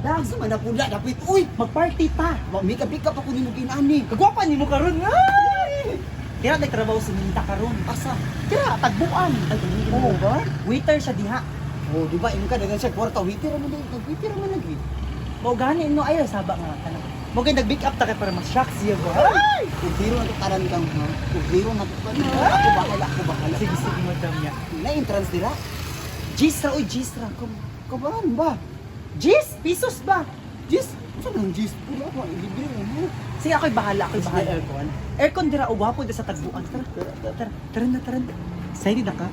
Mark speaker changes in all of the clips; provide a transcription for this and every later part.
Speaker 1: madam.
Speaker 2: Asa man napula dapit uy.
Speaker 1: Magparty ta.
Speaker 2: Wa mika pick up ako nimo ginani.
Speaker 1: Kagwapa nimo karon nga. Dira nagtrabaho si Minta karon.
Speaker 2: Asa?
Speaker 1: Dira tagbuan.
Speaker 2: Ay, ganun
Speaker 1: Oo.
Speaker 2: mo ba?
Speaker 1: Waiter siya diha.
Speaker 2: Oh, di ba ingon ka dagan siya kwarta waiter man dai, nag-waiter man lagi.
Speaker 1: Mao gani no ayo saba nga tanan. Mo kay nag-pick up ta kay para ma-shock siya ba.
Speaker 2: Ay, kung zero na to tanan kang ha. Kung zero na to tanan. Ako bahala, ako bahala.
Speaker 1: Sige sige madam niya.
Speaker 2: Na entrance dira.
Speaker 1: Gisra oy gisra.
Speaker 2: Kabaran ba?
Speaker 1: Gis pesos ba?
Speaker 2: Jis, saan ang jis? Pula ako, libre mo. Ha?
Speaker 1: Sige ako'y bahala, ako'y
Speaker 2: Is
Speaker 1: bahala.
Speaker 2: na aircon?
Speaker 1: Aircon dira o gwapo dira sa tagbuan. Tara, tara, tara, tara na, tara na. Excited na ka?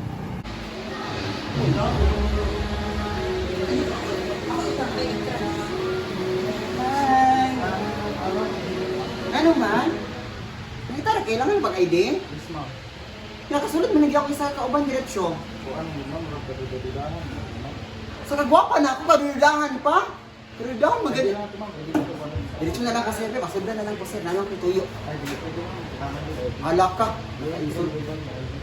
Speaker 2: Hi! Ano man? Nakita na kailangan pag ID?
Speaker 3: Yes, ma'am.
Speaker 2: Nakasulod man ako isa kauban diretsyo.
Speaker 3: Kuan mo, ma'am, murag kadudadudahan. Ma'am.
Speaker 2: Sa kagwapa na ako, kadudahan pa. Kadudahan,
Speaker 3: Pwede
Speaker 2: maganda.
Speaker 3: na ito, ma'am. Pwede na ito, ma'am.
Speaker 2: Diretso na lang ko sir, pasundan na lang ko sir, nalang ko tuyo.
Speaker 3: Ay, dili pwede, ma'am. Tama din.
Speaker 2: Hala ka.
Speaker 3: Dili, dili, dili, dili.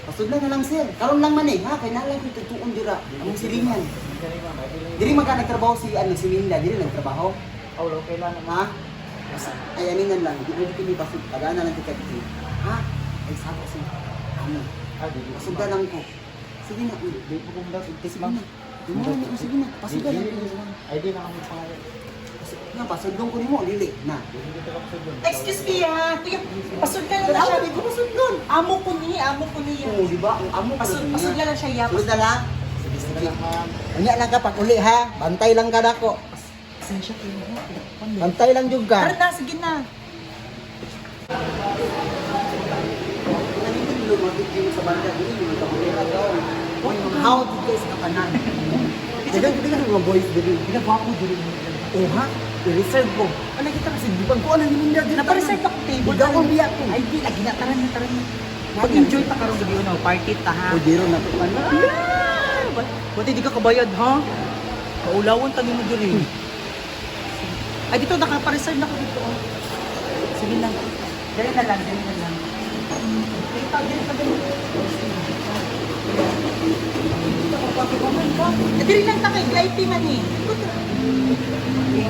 Speaker 2: Pasundan na lang sir. Karon lang man eh, ha? Kay nalang ko tutuon dira. Among silingan.
Speaker 3: Dili, ma'am. Ay, dili.
Speaker 2: Diri man ka nagtrabaho si ano si Minda, diri nagtrabaho.
Speaker 3: Oh, okay lang, ma'am.
Speaker 2: Ha? Ay ani na lang, di mo kini pasud tagana lang tikad ko. Ha? Ay sabo si ano.
Speaker 3: Ah, dili.
Speaker 2: Pasundan lang ko. Sige na, uy.
Speaker 3: Dili po kung daw,
Speaker 2: Sige
Speaker 3: ma'am.
Speaker 2: na. Di mo na, sige na. Pasundan lang
Speaker 3: Dili,
Speaker 2: ko.
Speaker 3: dili, ma'am. Ay, di na kami pangalan.
Speaker 2: Na, pasundon ko nimo, dili. Na.
Speaker 3: Dili kita kapasundon.
Speaker 1: Excuse me ha. Kuya, pasud ka na lang
Speaker 2: Amo
Speaker 1: siya.
Speaker 2: di ko pasundon.
Speaker 1: Amo ko ni, amo ko niya.
Speaker 2: Oo, di ba? Ang amo ko
Speaker 1: Pasud, pasud na lang siya ya.
Speaker 2: Sunod na lang.
Speaker 3: Sige, sige lang, ma'am.
Speaker 2: Unya lang ka pag uli ha. Bantay lang ka dako.
Speaker 1: Pasensya kayo ha.
Speaker 2: Bantay lang jud ka.
Speaker 1: Tara na, sige na.
Speaker 2: Sa banda dili yung kabulera daw. How did guys ka tanan? Dagan dagan mga boys dili.
Speaker 1: Hindi gwapo diri.
Speaker 2: Oh ha? I-reserve ko.
Speaker 1: Ano kita
Speaker 2: Kasi di ba ko ano ni Minda dili.
Speaker 1: Napareserve ako table.
Speaker 2: Ikaw ang biya ko.
Speaker 1: Ay, di lagi na tara na, tara na. Mag-enjoy ta karong gabi no, party ta ha.
Speaker 2: O diro na to man.
Speaker 1: Ah, buti di ka kabayad ha? Kaulawon ta nimo diri. Ay dito nakapareserve na ko dito. Oh. Sige lang. Dali na lang, dali na lang. Dito, dito, dali. Eh, diri lang ta kay VIP man eh. Okay.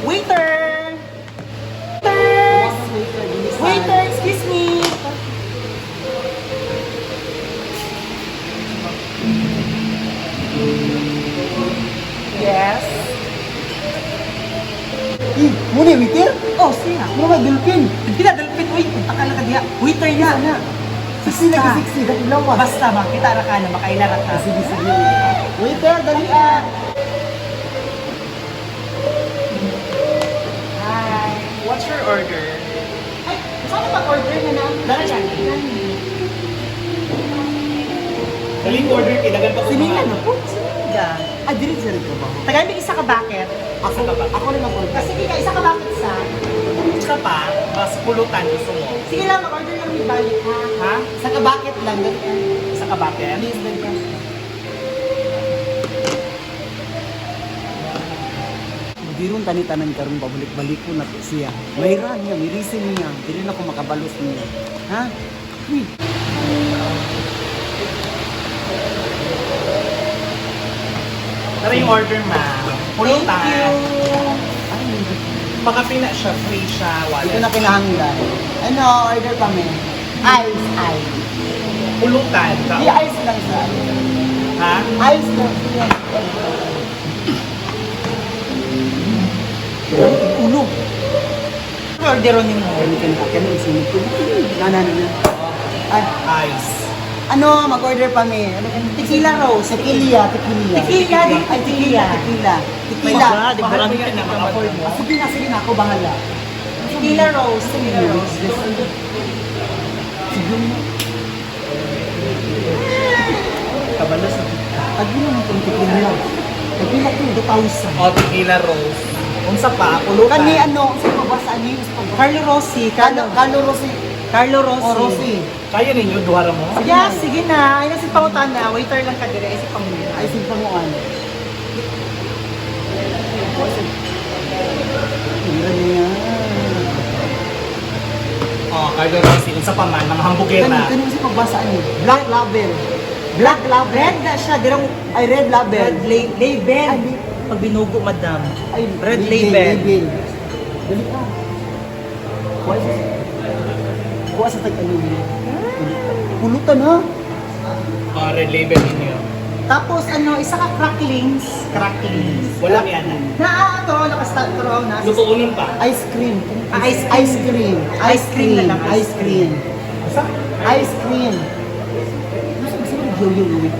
Speaker 1: Waiter! Waiter! Waiter, excuse me! Yes.
Speaker 2: Eh, muni waiter?
Speaker 1: Oh, siya.
Speaker 2: Mo ba dolphin?
Speaker 1: Hindi na, dalpit. Uy, punta ka lang ka diha. Waiter niya.
Speaker 2: Na. Sexy lagi sexy dati lawas.
Speaker 1: Basta makita ra ka na, makaila ra ka.
Speaker 2: Sige sige. Waiter, dali ah.
Speaker 1: Hi.
Speaker 4: What's your order?
Speaker 1: Ay, saan na pag-order na na?
Speaker 4: Dara dyan. Daling order kay dagan pa
Speaker 1: Si Mila na po. Si Mila.
Speaker 2: Ah, diri sa trabaho.
Speaker 1: Tagalog isa ka bucket.
Speaker 2: Ako ako lang mag-order.
Speaker 1: Ah, sige ka, isa ka bucket sa.
Speaker 4: Tsaka pa, mas pulutan gusto mo.
Speaker 1: Sige lang, mag-order lang may balik ha.
Speaker 4: Ha?
Speaker 2: Sa kabakit lang dali ah.
Speaker 4: Isa ka bucket?
Speaker 2: Please dali ah. Biron tani tanan karon pabalik-balik ko na to siya. May ra niya, may reason niya. Dili na ko makabalos niya. Ha? Uy.
Speaker 4: Tara yung order, ma'am.
Speaker 1: Thank
Speaker 4: Pulutan.
Speaker 1: you.
Speaker 2: Ay, hindi.
Speaker 4: Pakape na siya, free siya,
Speaker 2: Hindi ko
Speaker 4: wala.
Speaker 2: na kinahanglan. Ano, order kami. Ice, ice.
Speaker 4: Pulutan.
Speaker 2: Di ice lang siya.
Speaker 4: Ha?
Speaker 2: Ice lang siya.
Speaker 1: Ulo. Orderon ni mo.
Speaker 2: Kani kani kani sunod ko. Na na na na. Ay,
Speaker 4: Ice.
Speaker 2: ano, mag-order pa mi. Ano kani?
Speaker 1: Tequila rose.
Speaker 2: Tequila, tequila.
Speaker 1: Tequila, di
Speaker 2: Ay, tequila, tequila. Tequila.
Speaker 4: God, mahal mo yan na ma-afford mo.
Speaker 2: Ah, sige na, ako bahala.
Speaker 1: Tequila rose. Tequila rose.
Speaker 2: Sige mo.
Speaker 4: Kabalo sa
Speaker 2: Tagpila mo itong tequila. Tequila to.
Speaker 1: 2,000.
Speaker 4: O, tequila rose. Unsa pa, pulutan.
Speaker 2: Kani ano, sa pagbasa ano yung sa pagbasa?
Speaker 1: Carlo Rossi.
Speaker 2: Carlo,
Speaker 1: Carlo,
Speaker 2: Carlo Rossi.
Speaker 1: Carlo Rossi.
Speaker 2: O Rossi.
Speaker 4: Kaya ninyo, duha ra mo?
Speaker 1: Yeah, sige na. Ay, nasi pangutana. Waiter lang ka dire. Ay, si pangutana.
Speaker 2: Ay, simpanguan. Tira niya.
Speaker 4: O, Carlo Rossi. Unsa pa man, mga
Speaker 2: Kani,
Speaker 4: hambugera.
Speaker 2: kani mo sa pagbasa ano? Black Label. Black Label.
Speaker 1: Red na siya. Dirang
Speaker 2: Ay, red label.
Speaker 1: Red label. Pag binugo, madam.
Speaker 2: Ay,
Speaker 1: Red label.
Speaker 2: Label. Dali ka. Kuha sa tag ano. Pulutan ha.
Speaker 4: Ah, red label ninyo.
Speaker 1: Tapos ano, isa ka cracklings. Cracklings.
Speaker 4: Wala yan.
Speaker 1: Na, ito, nakastart ko raw na.
Speaker 4: Lutuunan pa.
Speaker 2: Ice cream.
Speaker 1: Ah, ice cream.
Speaker 2: Ice cream.
Speaker 1: Ice cream na lang,
Speaker 2: Ice cream.
Speaker 4: Asa?
Speaker 2: Ice cream. Gusto gusto mo yung yung yung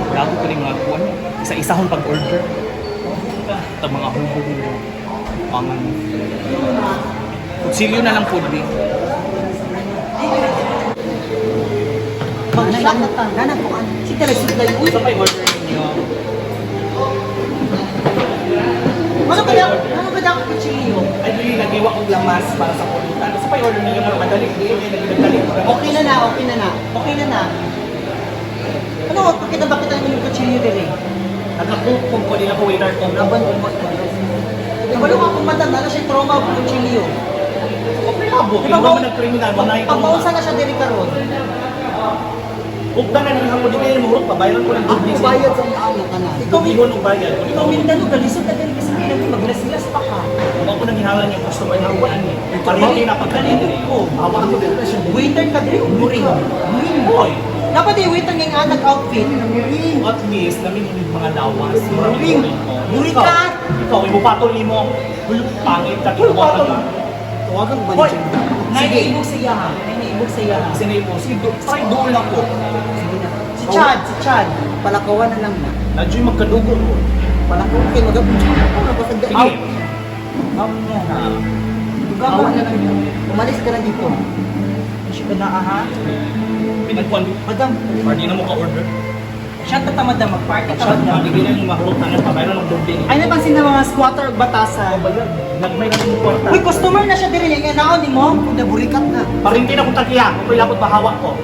Speaker 4: Gago ko rin mga kuwan. Isa-isahon pag-order. Ito mga hubog nyo. Pangan. Kutsilyo na lang po, di.
Speaker 1: Mag-shot na ta. Nana ko an. Sige lang, supply. Uy,
Speaker 4: Ito pa yung order ninyo.
Speaker 1: ano ba daw? Ano ba daw ang kutsilyo?
Speaker 4: Ay, di, nag-iwa kong lamas para sa pulutan. Ito pa yung order ninyo para madali. Di, nagdali.
Speaker 2: Okay na na, okay na na.
Speaker 1: Okay na na. Ano, pakita bakit ang inyong kutsilyo din eh?
Speaker 4: Nagkakukong ko nila ko waiter ko.
Speaker 1: Laban ko mo. Kabalo ka kung madam, ano siya trauma o kutsilyo.
Speaker 4: Okay na, bo.
Speaker 1: Di ba,
Speaker 4: Kinuha mo ng kriminal. Manay ko.
Speaker 1: Pag mausa na siya diri karon.
Speaker 4: Ugta na nila mo. Di kayo murok. Pabayaran ko ng
Speaker 2: Ako
Speaker 4: dubli.
Speaker 2: bayad sa mga ano ka na.
Speaker 1: Ikaw
Speaker 4: Ikaw ng bayad.
Speaker 1: Ikaw mindan og galisod na diri kasi pinag maglaslas pa ka.
Speaker 4: Ako nang hihalan yung customer na huwaan eh. Parang na pagkalinit ko. Hawa ko din siya.
Speaker 1: Waiter ka diri og muring. Muring.
Speaker 4: Boy,
Speaker 1: Dapat eh waiter ng anak outfit.
Speaker 4: at least namin yung mga lawas.
Speaker 1: Muring. Muring ka.
Speaker 4: Ikaw, ibupatol ni mo. Pangit ka, kinuha ka na.
Speaker 2: Tawagan ko ba
Speaker 1: Hoy,
Speaker 2: niya?
Speaker 1: nainiibog sa iya ha. Nainiibog sa iya ha.
Speaker 4: Kasi na mo, sige, try doon lang ko.
Speaker 1: Sige na. Si Chad, si Chad.
Speaker 2: Palakawan na lang na.
Speaker 4: Nadyo'y magkadugo ko.
Speaker 2: Palakawan kayo mag Ako na basag
Speaker 4: Sige.
Speaker 2: Out.
Speaker 1: Out niya.
Speaker 2: Dugawa na lang. Umalis ka na dito.
Speaker 1: Siya ka na aha.
Speaker 4: Pinagkuhan.
Speaker 1: Madam,
Speaker 4: Party na mo ka-order.
Speaker 1: siya ta madam, mag-party ta
Speaker 4: Shot
Speaker 1: madam.
Speaker 4: na, bigyan na yung mahulog tangan, pabayaran ng doble.
Speaker 1: Ay napansin na mga squatter ug batasan.
Speaker 4: Nagmay na yung kwarta.
Speaker 1: Uy, customer na siya diri nga naon nimo.
Speaker 2: Naburikat na.
Speaker 4: Parinti na kong takiya, kung lapot mahawa ko.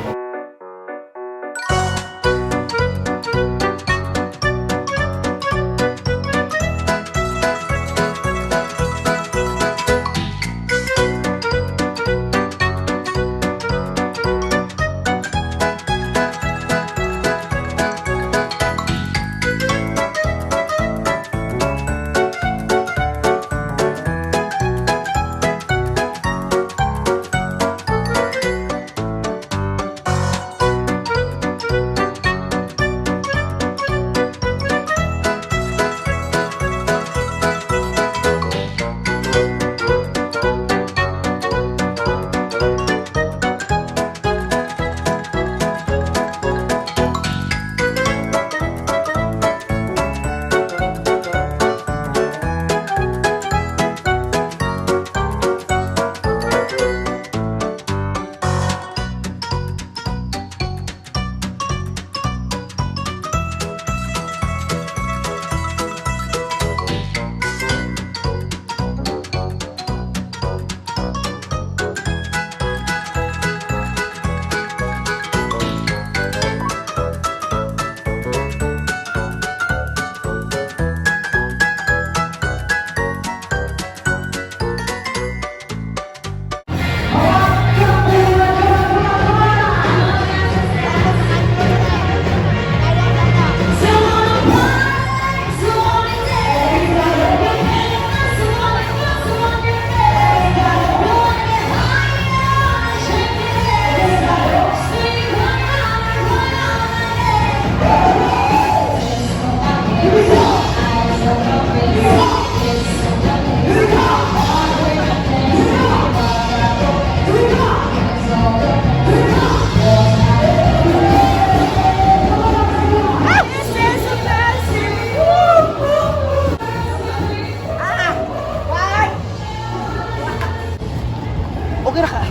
Speaker 1: Okay ra ka.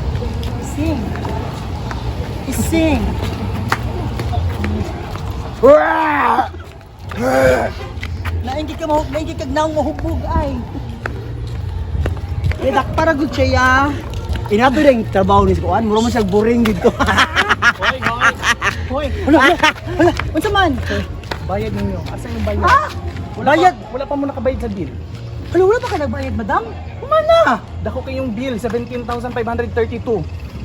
Speaker 1: Ising. Ising. Naingit ka mahub, naingit kag naong mahubog ay. Redak para gud siya ya.
Speaker 2: Inato rin trabaho ni Kuan. Mura man siya boring dito.
Speaker 4: Hoy, hoy. Hoy,
Speaker 1: Hala, hala, hala, unsa man?
Speaker 4: bayad ninyo. Asa yung bayad?
Speaker 1: Ah!
Speaker 4: Wala
Speaker 1: Bayad!
Speaker 4: Pa, wala pa mo nakabayad sa bill.
Speaker 1: Hala, wala pa ka nagbayad, madam? Humana.
Speaker 4: Dako kayong bill, 17,532.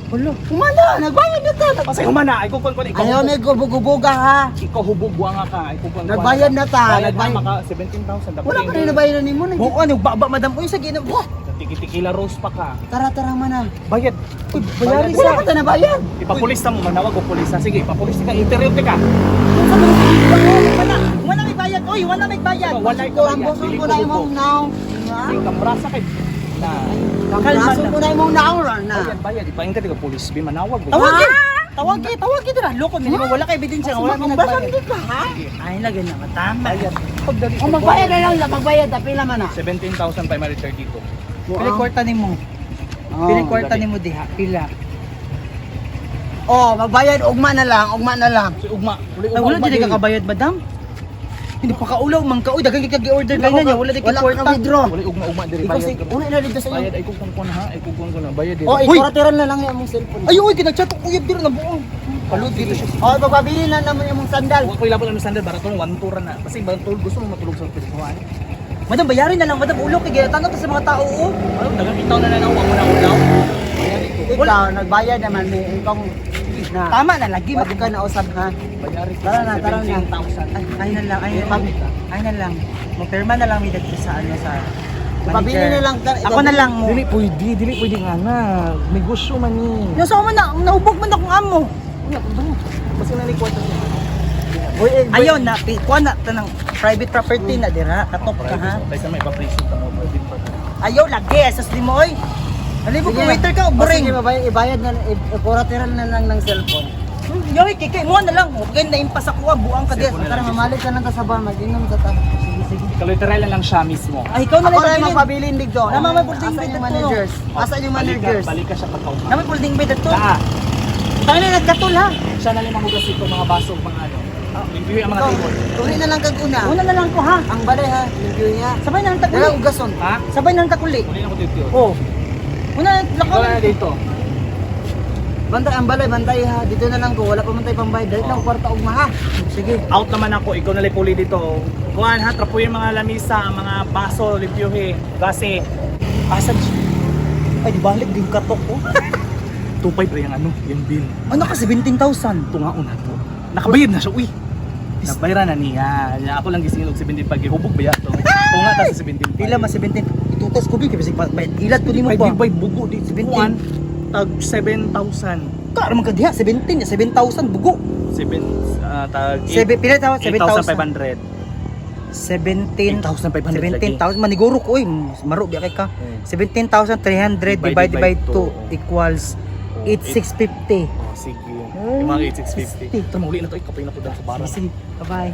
Speaker 1: Wala.
Speaker 2: Humana, nagbayad na ta.
Speaker 4: Pasay humana, ay kukon ko ikaw.
Speaker 2: Ayaw na gubog-guboga ha.
Speaker 4: Ikaw hubog wa nga ka, ay kukon.
Speaker 2: Nagbayad na ta,
Speaker 4: Bayad na
Speaker 2: nagbayad.
Speaker 4: maka 17,000 dapat.
Speaker 2: Wala pa rin nabayaran nimo.
Speaker 1: Mo ano baba madam uy sa ginoo. Wah,
Speaker 4: Tiki-tikila rose pa ka.
Speaker 2: Tara, tara man na.
Speaker 4: Bayad.
Speaker 1: Uy, bayari
Speaker 2: Wala
Speaker 1: sa.
Speaker 2: pa ta nabayad.
Speaker 4: Ipapulis na mo, manawag o pulis na. Sige, ipapulis ka, interview ka.
Speaker 1: Wala, wala may bayad. Oy, wala may bayad.
Speaker 4: Wala
Speaker 2: Ito ang boson ko na imong now.
Speaker 4: Sige, kambrasa kay. Na.
Speaker 2: Kambraso ko na imong now na.
Speaker 4: Bayad, bayad. Ipaingka ka pulis, bi manawag.
Speaker 1: Tawag. Tawag tawag dira. Loko ni wala kay ebidensya nga wala may
Speaker 2: Kambrasan
Speaker 1: nagbayad.
Speaker 2: di ka ha?
Speaker 1: Ay lagi na tama.
Speaker 4: Bayad. Pagdali.
Speaker 2: O magbayad na lang, magbayad ta pila man na.
Speaker 4: 17,532.
Speaker 1: Pila kwarta nimo. Pila kwarta nimo diha? Pila.
Speaker 2: Oh, magbayad ugma na lang, ugma na lang.
Speaker 4: Si ugma, uli
Speaker 1: Ay,
Speaker 4: ugma.
Speaker 1: wala dili ka kabayad, madam. Hindi pa kaulaw man ka. Uy, daghan kay kag-order ganyan niya, wala di
Speaker 2: Wala
Speaker 1: kay
Speaker 2: ka
Speaker 1: kwarta.
Speaker 2: withdraw.
Speaker 4: Uli ugma ugma diri
Speaker 2: Ikaw
Speaker 4: bayad.
Speaker 2: si una na dito sa iyo.
Speaker 4: Bayad ay kukon ko na ha, ay kukon ko na bayad diri.
Speaker 2: Oh,
Speaker 1: Uy!
Speaker 2: ikuratiran na lang yung cellphone.
Speaker 1: Ay, uy, kinagchat ko uyab dira na buong. Palud dito siya.
Speaker 2: Oh, pagpabili na naman yung sandal.
Speaker 4: Wa ko'y labot ang sandal barato one tour na. Kasi ibang tour gusto mo matulog sa pwestuhan.
Speaker 1: Madam, bayarin na lang, madam. Ulo kay ginatanong ta sa mga tao, oh.
Speaker 4: Ano dagang itaw na lang wa mo na ulaw. Bayad ito.
Speaker 2: Ikaw, nagbayad naman may ikaw na.
Speaker 1: Tama na lagi.
Speaker 2: Wag ka na usab ha.
Speaker 4: Bayari ko.
Speaker 2: Tara na, tara na.
Speaker 4: 17,000.
Speaker 1: Ay, ay na lang, ay na lang. Ay na lang. Magpirma na lang mi dadto sa ano sa
Speaker 2: Ipabili
Speaker 1: manager.
Speaker 2: na lang ka-
Speaker 1: Ako na lang mo.
Speaker 4: Dili pwede nga na. Negosyo man ni.
Speaker 1: Nasa man na, naubog man akong amo.
Speaker 4: Basta na ni kwarta niya.
Speaker 2: Uy, eh,
Speaker 1: Ayaw na, kuha na tanang private property na dira, katok ka ha.
Speaker 4: Kaysa may ipa-prison ka mo, private property.
Speaker 1: Ayaw lagi, asas limo oy. Halibo ko
Speaker 2: Sige.
Speaker 1: waiter ka,
Speaker 2: O,
Speaker 1: boring.
Speaker 2: sige, mabayad, ibayad na, ikuratiran na lang ng cellphone.
Speaker 1: Yoy, kikay mo na lang. Okay, naimpas ako, ah, buang ka diyan.
Speaker 4: Cellphone na
Speaker 2: Tara,
Speaker 4: lang.
Speaker 2: mamalit ka lang ta sa bar, mag-inom ta ta.
Speaker 1: Sige, sige.
Speaker 4: Kaliteral lang siya mismo.
Speaker 1: Ay, ikaw na
Speaker 2: Ako
Speaker 1: lang
Speaker 2: na
Speaker 1: pabilin.
Speaker 2: magpabilin dito.
Speaker 1: Nama, may folding
Speaker 2: Asan
Speaker 1: bed
Speaker 2: yung
Speaker 1: dito.
Speaker 2: managers? Asan yung managers?
Speaker 4: Balik ka siya pagkauma.
Speaker 1: Naman folding bed ato.
Speaker 4: Taa.
Speaker 1: Tayo na nagkatol ha.
Speaker 4: Siya na lang mahugas ito, mga baso, mga ano. Review ang mga
Speaker 2: Ikaw,
Speaker 4: table.
Speaker 2: Tuli na lang kag una.
Speaker 1: Una na lang ko ha.
Speaker 2: Ang balay ha, review niya.
Speaker 1: Sabay na lang takuli.
Speaker 2: Dala ugason.
Speaker 4: Ha?
Speaker 1: Sabay na lang takuli.
Speaker 4: Uli na ko dito.
Speaker 1: Oh. Una na
Speaker 4: Ikaw
Speaker 1: lakaw.
Speaker 4: na dito.
Speaker 2: Bantay ang balay, bantay ha. Dito na lang ko, wala pa man tayo pambayad. Dahil lang kwarta ugma ha.
Speaker 1: Sige.
Speaker 4: Out naman ako, ikaw na puli dito. Kuhan ha, trapuin mga lamisa, ang mga baso, limpyuhe, gase.
Speaker 1: Asa Ay, di balik din katok ko.
Speaker 4: 2.5 ra yung ano, yung bill.
Speaker 1: Ano ka 17,000?
Speaker 4: Tungaon na to. Nakabayad na siya, uy. Nabayra na niya. Ako lang gisingin og 75, gihubog ba yato? Tunga ta sa 75.
Speaker 1: Pila man 17? Itutos ko bi kay bisig ilat ko nimo
Speaker 4: Ay,
Speaker 1: ba?
Speaker 4: di ba bugo di
Speaker 1: 17.
Speaker 4: kuan tag 7,000.
Speaker 1: Kar man ka diha 17, 7,000 bugo.
Speaker 4: 7 tag
Speaker 1: Sebe, pila tawa 7,000.
Speaker 4: 8,500.
Speaker 1: 17
Speaker 4: 8,500 lagi.
Speaker 1: 17,000 maniguro ko oy, maro biya kay ka. 17,300 divided by 2 equals
Speaker 4: Oh,
Speaker 1: 8,650.
Speaker 4: Oh, sige. Yung mga 8,650. Tara, mahuli na to. Ay, kapay na ko dahil sa bara.
Speaker 1: Sige, bye-bye.